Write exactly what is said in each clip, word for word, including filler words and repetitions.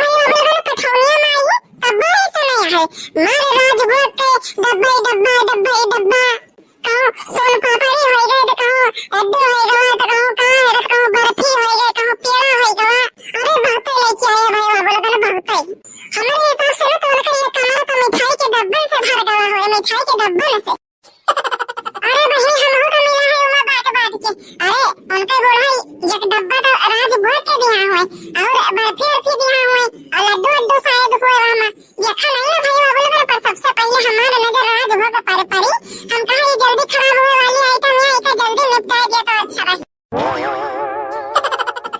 अब लोगन पठौनिया में आई, तब बड़ी समय है। मारे राजभोग के डब्बा ही डब्बा, डब्बा ही डब्बा। कहूँ सोन पापड़ी होई गए तो कहूँ लड्डू होई गवा, तो कहूँ का है, तो कहूँ बर्फी होई गए, कहूँ पेड़ा होई गवा। अरे बहुते लेके आए भाई, वो लोगन बहुते। हमारे हिसाब से ना तो उनका ये कमरा तो मिठाई के डब्बे से भर गवा हुए, मिठाई के डब्बे से। अरे बहिनी, हमहू का मिला है उमा बांट बांट के। अरे उनके बूढ़ा एक डब्बा तो राजभोग के दिया हुए, और बर्फी अर्फी दिया हुए, और लड्डू उड्डू शायद हुए वहाँ। देखा नहीं ना भाई, वो लोगन पर सबसे पहले हमारे नजर राजभोग पर पड़ी। हम कहा ये जल्दी खराब हुए वाली आइटम है, इसे जल्दी निपटा दिया तो अच्छा रहे।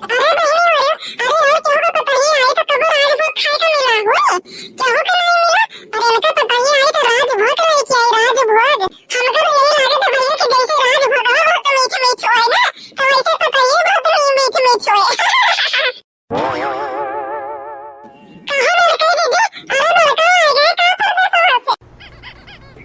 अरे बहिनी, अरे, अरे यार, केहू का पतोहिया आई तो कबो राजभोग खाए का मिला हुए? केहू का नहीं मिला? अरे इनका पतोहिया आई तो राजभोग लेके आई, राजभोग। हमका तो यही लागे तो भैया कि जैसे राजभोग बहुत मीठ मीठ होए ना, तो वैसे पतोहिया बहुत मीठ मीठ होए। कहाँ बड़का दीदी? अरे बड़का आ गए, कहाँ परदेसवा से?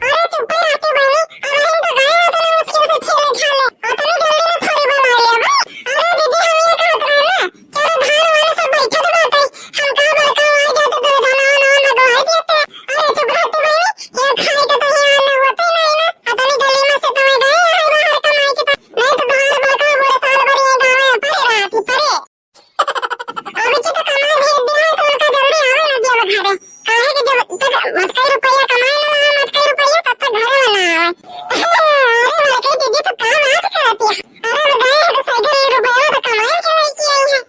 अरे चुप्पे रहते बहनी, अब हम तो गए होते ना मुश्किल से छीले छाले। अतनी जल्दी में थोड़ी बना लिया भाई। अरे दीदी, हम ये कहत रहे ना, चलो धान वाले सब बैठे तो बाटे, हम कहाँ बड़का आ जाते तो धान वान वान लगवाए देते। अरे चुप रहते बहनी, ये खाए के तो यहाँ आना होते ही नहीं ना। अतनी जल्दी में से तुम्हें गए हैं बाहर कमाए के तो, नहीं तो बाहर बड़का पूरे साल भर ये गाँव में पड़े रहती, पड़े। अभी की तो कमाई भेज दिया है तो उनका जल्दी आवे ना दिया घरे। काहे कि जब तक मटकई रुपया कमाए ना लावे, मटकई रुपया, तब तक घरे ना आवे। अरे मटकई दीदी, तो का बात करती है? अरे वो गए हैं तो साइकिल रुपया तो कमाए के लेके आई है।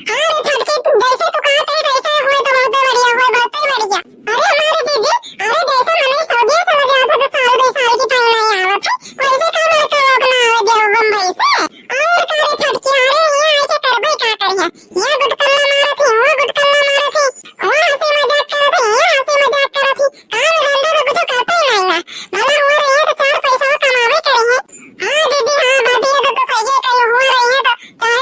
हाँ रे छोटकी, तू जैसे तू कहा कही वैसे हुए तो बहुत बढ़िया हुए, बहुत बढ़िया। अरे हमारे दीदी, अरे जैसे मने सऊदिया चला गया था तो साल दो साल की टाइम नहीं आवा था, वैसे का बात है, वो अपना आवे दिया बम्बई से। और का रे छोटकी, अरे यहाँ आके करबे का करिया? यहाँ गुटकल्ला मारत ही, वहाँ गुटकल्ला मारत ही, वहाँ हंसी मजाक करत ही, यहाँ हंसी मजाक करत ही। काम धंधा तो कुछ करते ही नहीं ना। भला हुआ रही है तो चार पैसा कमावे के रही है। हाँ दीदी, हाँ, बात ये तो, तो सही है, कहीं हुआ रही है तो चाहे मैं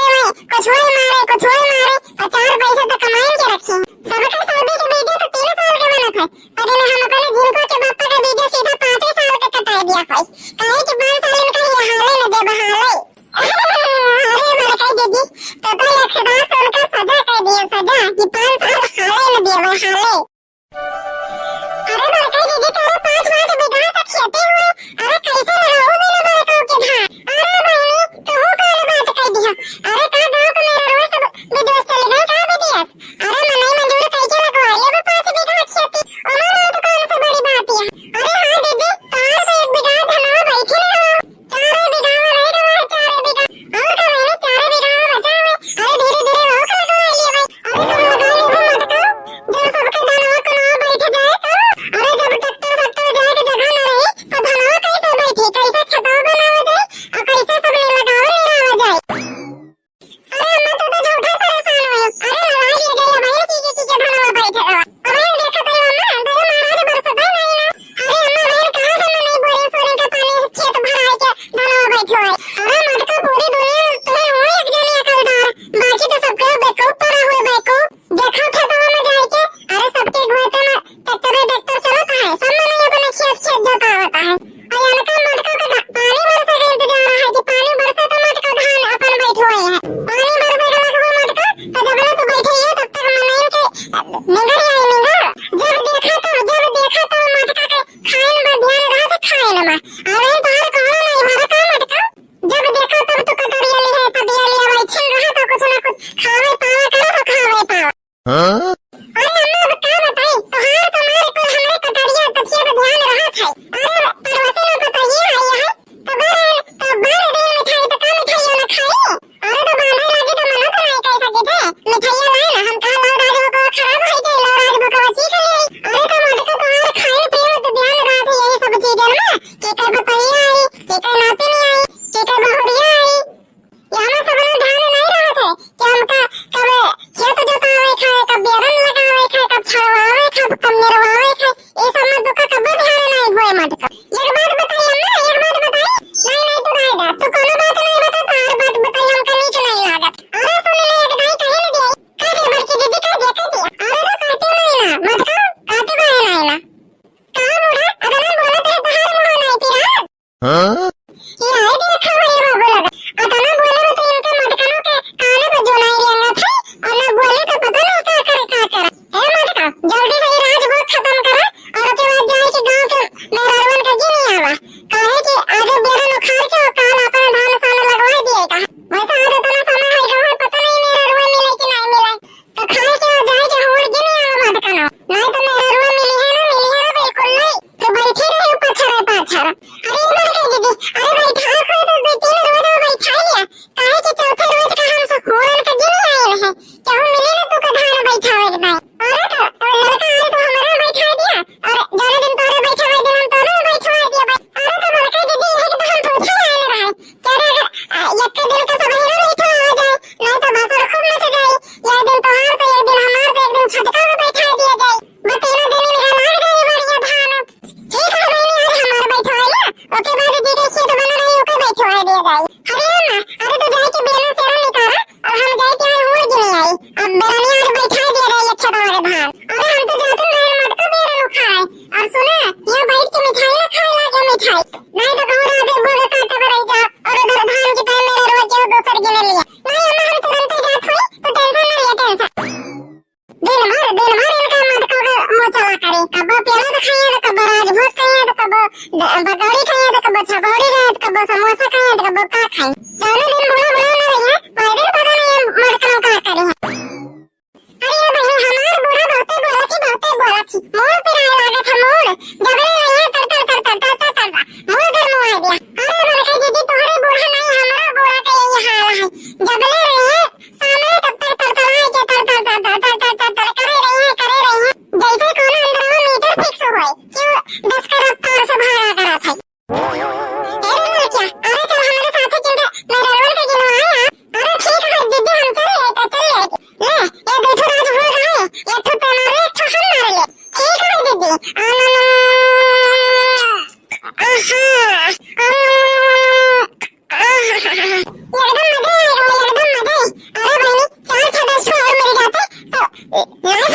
कुछ हुए मारे, कुछ हुए मारे, तो चार पैसा तो कमाए के रखी। सबके शादी के वीडियो तो तीन साल के बनत है, पर इन्हें हम अपने जिनको के बापा का वीडियो सीधा पाँचे साल के कटाए दिया है। काहे कि पाँच साल इनका ये हाले न देबा हाले। अरे मरकई दीदी, तो तो लखदास उनका सजा कर दिया, सजा कि पाँच साल हाले न देवे हाले। अरे मरकई दीदी, तोरे पाँच पाँच बीघा तक खेती हुए, अरे कैसे लगाऊ बिना बरकऊ के धान? अरे बहिनी, तू कौन बात कर दिया? अरे का गाँव के मेरा रोज सब विदेश चले गए का विदेश? अरे मनई मजूर कैसे लगवा लेबे पाँच बीघा खेती? ओमा बहुत कौन सी बड़ी बात है? अरे हाँ दीदी, तोहार तो एक बीघा धनवा बैठे रहो। चारे बीघा में रह गवा है, चारे बीघा। और का मैंने चारे बीघा में बचा है। अरे धीरे धीरे और का लगा लिए भाई। अरे तुम लगा लो वो मटका, जब सबके धनवा कनवा बैठ जाए तो। अरे जब ट्रैक्टर सट्टर जाए के जगह न रही, तो धनवा कैसे बैठी, कैसे खेतवा बनावा जाए, और कैसे सब में लगावा लगावा जाए। अरे अम्मा, तू तो झूठे परेशान हुई। अरे लड़ाई लगे या बहन की, की, की के धनवा बैठे रहो। अबे देखत रही अम्मा, दया महाराज बरसत है नहीं ना। अरे अम्मा, बहन कहाँ से मनई बोरे सोरे के पानी खेत भराए के धनवा बैठे हुए। अरे मटका, पूरी दुनिया में तो है एक जने अकलदार, बाकी तो सबके बेवकूफ पड़ा हुए बेवकूफ। देखा खेतवा में जाए के, अरे सबके गोते में ट्रैक्टर, ट्रैक्टर चलत है, सब मनई अपने खेत, खेत जोतावत है। और इनका मटका का धा-, पानी बरसे का इंतजार है कि पानी बरसे तो मटका धान अपन बैठवाए है। पानी बरसे का लगवा मटका, तो जब ले तो बैठे ही है, तब तक मनई के निंगर आई निंगर। जब देखा तो, जब देखा तो मटका के खाइन पर ध्यान रहा तो खाइन में। अरे तोहर कहो नहीं भरा का मटका? जब देखा तब तो कटोरिया ले है, तबिया ले है, छिल रहा तो कुछ ना कुछ खावे पावा करो तो खावे पावा। हाँ? अरे अम्मा, अब का बताई, तोहार तो मार कुल हमरे कटोरिया तकिया पे ध्यान रहत है। अरे पड़ोसी में पतोहिया आई है, तो बार, तो बार दे मिठाई, तो का मिठाई वाला खाई? अरे तो बांधे लागी तो मना तो नहीं कर सके थे। मिठाइया लाए ना, हम कहा लो राजभोग खराब हो जाए, लो राजभोग चीख ले। अरे तो मोटका तोहार खाए पिए में तो ध्यान रहत है यही सब चीजन में, केकर पतोहिया आई, केकर नातिन आई, केकर बहुरिया आई। यहाँ सब में ध्यान नहीं रहत है कि हमका कब खेत जोतावे खाए, कब चला करे, कबो पेड़ा तो खाइए, तो कबो राजभोज खाइए, तो कबो द-, पकौड़ी खाइए, तो कबो छपौड़ी खाइए, तो कबो समोसा खाइए, तो कबो का खाइए। जौने दिन बूढ़ा बूढ़ा ना रहिए, वही दिन पता नहीं ये मोटकलम का करी है। अरे ये बहिनी, हमार बूढ़ा बहुते बोला थी, बहुते बोला थी। मोर पिराए लागत है मोर। जबले रहिए तर तर तर तर तर तर तर। मोर गरम हुआ दिया। अरे बड़का दीदी, तोहरे बूढ़ा नहीं, हमारा बूढ़ा का यही हाल है। जबले रहिए सामने तब तक तर तर आए के तर तर तर तर तर तर तर तर करे रही है, करे रही है। जैसे कोनो अंदर में मीटर फिक्स होए, क्यों दस का रफ्तार से भागा करत है। ए रे लड़किया, अरे चल हमारे साथे किंते मेरे रोड के गिनवाए आ। अरे ठीक है दीदी, हम चल लेते, चल लेते। ले, ये दो ठो राज हो गए, एक ठो ते मारे, एक ठो हम मारे ले। ठीक है दीदी। आहा, आहा, एकदम मजा आएगा, एकदम मजा। अरे बहनी, चार छह दस ठो और मिल जाते तो लाइफ